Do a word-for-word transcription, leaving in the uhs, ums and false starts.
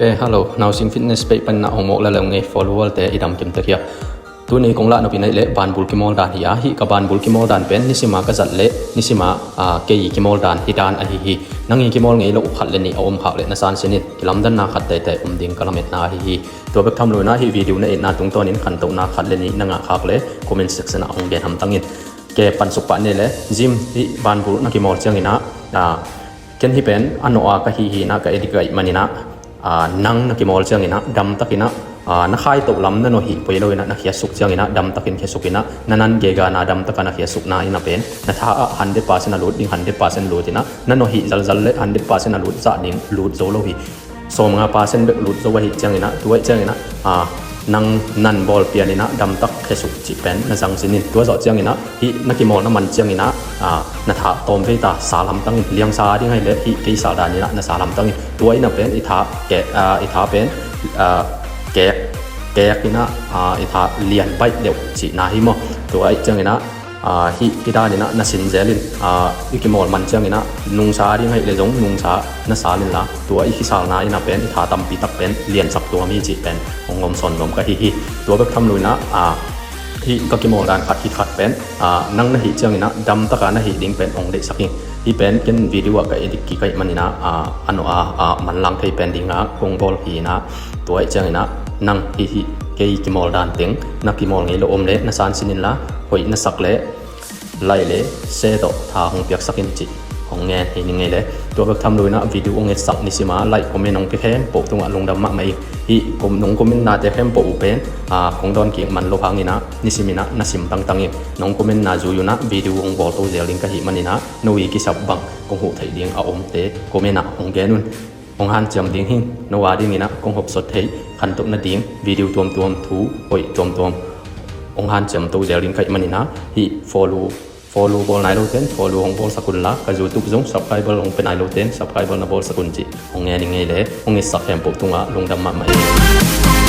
Eh, hello, Nausing Fitness page panin ah hong mawk lel ung ei, follower te i dam kim tek hia? Tuni kong lah nop i neih leh banbul kimawl dan hi a, hih ka banbul kimawl dan pen nisima ka zat leh nisima, ah, kei kimawl dan hi dan ahi hi. Nang i kimawl ngei loh uh khat le nih a om khak leh na sansin in, kilamdanna khat teitei om ding ka lametna ahi hi. Tua bek tham loin ah hih video na etna tungtawnin khantohna khat le nih na ngah khak leh comment section ah hong gen hamtang in. Ke pansuk pah ni leh, gym hih banbul na kimawl ciangin ah, ah, ken hih pen a nawh a ka hi hi in ah ka edik ka ih manin ah, ah, nang na kimawl ciangin ah damtakin ah, ah, na khaitoh lam na nawh hih poi loin ah na khiasuk ciangin ah damtakin khiasuk in ah, na nan gegana damtaka na khiasukna in ah pen na tha ah hundred percent a lut ding, hundred percent lut in ah, na nawh hih zalzal leh hundred percent a lut zah ding, lut zo lo hi. Sawmnga percent bek lut zo ahih ciangin ah, tua ahih ciangin ah, ah, nang nan bawl pianin ah damtak khiasuk cih pen na zangsin in. Tua zawh ciangin ah hih na kimawlna man ciangin ah, ah, na tha tawm vei ta, sal hamtang in. Liangsa ding ahih leh hih kei sal danin ah na sal hamtang in. Tua in ah pen i tha kek, ah, i tha pen, ah, kek, kek in ah, ah, i tha lian baih deuh cihna hi maw? Tua ahih ciangin ah, ah, hih i danin ah na sin zel in, ah, i kimawl man ciangin ah nungsa ding ahih leh zong nungsa na sal inla, tua i kisalna in ah pen i tha tampi tak pen liansak tuam hi cih pen hong om sawn nuam ka hi hi. Tua bek tham loin ah, ah, hih ka kimawl dan khat khit khat pen, ah, nang na hih ciangin ah damtaka na hih ding pen hong deihsak ing. Hih pen ken video ah ka edik kik ahih manin ah, ah, a nawh a, ah, manlang thei pen ding ah kong bawl hi in ah, tua ahih ciangin ah nang hih, hih kei kimawl dan teng na kimawl ngei loh om leh na sansin inla, hoih na sak leh like leh share tawh tha hong piaksak in cih hong ngen hi ning ei leh. Tua bek tham loin ah video hong etsak nisima like comment hong pia khempeuh tungah lungdam mahmah ing. Hih kom, nong comment nate khempeuh uh pen, ah, kong dawn kik man lo hangin ah nisim in ah na sim tangtang in. Nong comment na zui un ah video hong bawl to zel ding ka hih manin ah, no i kisap bang kong huh theih ding a omte comment ah hong gen un. Hong hanciam ding hing, no a dingin ah kong hopsot theih khantoh nading video tuamtuam, thu hoih tuamtuam hong hanciam to zel ding ka hih manin ah, hih follow, follow bawl nai lote in follow hong bawlsak unla, ka YouTube zong subscribe hong pia nai lote in subscribe na bawlsak un cih hong ngen ning ei leh. Hong etsak khempeuh tungah lungdam mahmah ing.